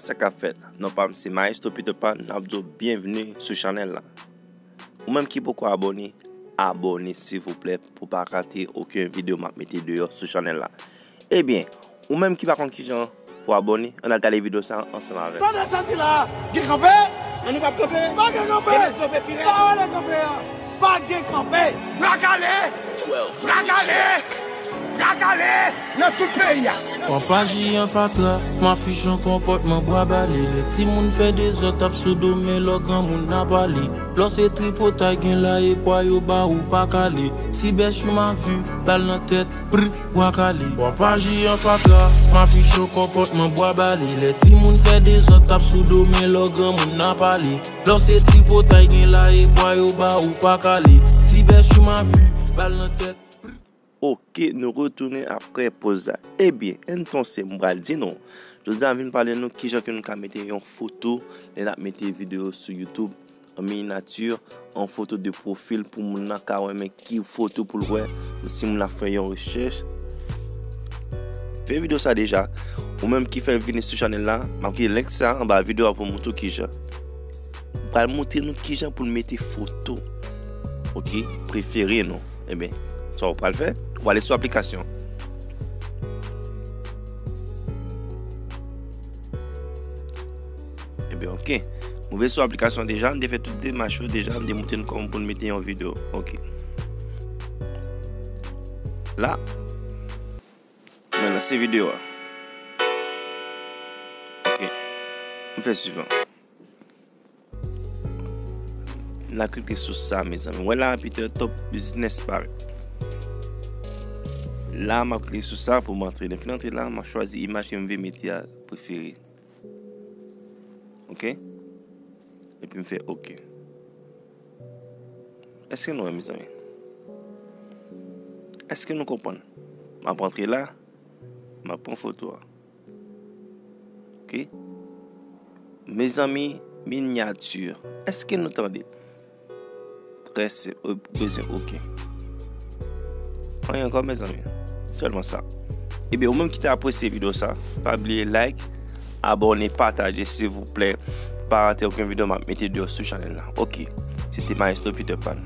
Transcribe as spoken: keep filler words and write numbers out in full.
Sa k ap fèt? Non pa m se Maestro Peter Pan, n ap di w byenvni sou chanèl la. Ou menm ki poko abòne, abòne silvouplè pou pa rate okenn videyo m ap mete deyò sou chanèl la. Ebyen, ou menm ki pa konn kijan pou abòne, ann al gade videyo sa a ansanm avè m. Tande sa di la, gen kanpe? Ann nou p ap kanpe? Pa gen kanpe! Gen sove pirèt? Sa w rele kanpe a? Pa gen kanpe! Bra kale! Bra kale! Bra kale! Nan tout peyi a. Wap aji an fatra, m afiche yon konpòtman bwa bale. Lè timoun fè dezòd, tap sou do, men lò granmoun nan pale. Lò se tripotay gen la, e pwa yo ba ou pa kale. Si bèch ou ma vi, bal nan tèt, pri, bwa kale. Wap aji an fatra, m afiche yon konpòtman bwa bale. Lè timoun fè dezòd, tap sou do, men lò granmoun nan pale. Lò se tripotay gen la, e pwa yo ba ou pa kale. Si bèch ou ma vi, bal nan tèt. Ok, nou retounen aprè poz la. Ebyen, entonse, m pral di nou. Jodi a, m vin pale nou kijan ke nou ka mete yon foto lè n ap mete videyo sou YouTube an miniyati, an foto de pwofil pou moun nan ka wè men ki foto pou l wè, si moun nan fè yon rechèch. Fè videyo sa deja. Ou menm ki fèk vini sou chanèl la, m ap kite link sa anba videyo a pou montre w kijan. M pral montre nou kijan pou n mete foto, ok, prefere nou. Ebyen, sa w pral fè, w ale sou aplikasyon. Ebyen, ok. M rive sou aplikasyon deja, m te fè tout demach yo deja, m te montre nou kòman pou n mete yon videyo. Ok. La, mwen lanse videyo a. Ok. M fè swivan. N a klike sou sa, mezanmi. Wè la, Peter Top Business parèt. La, m ap klike sou sa pou m antre. Lè m fin antre la, m ap chwazi imaj ke m vle mete a prefere. Ok? Epi m fè ok. Èske nou wè, mezanmi? Èske nou konprann? M ap antre la, m ap pran foto a. Ok? Mezanmi, minyati. Èske nou tande? Trè senp, ou bezwen ok. Anyen ankò, mezanmi. Sèlman sa. Ebyen, ou menm ki te apresye videyo sa, pa bliye like, abòne, pataje, silvouplè. Pa rate okenn videyo m ap mete deyò sou chanèl la. Ok. Se te Maestro Peter Pan.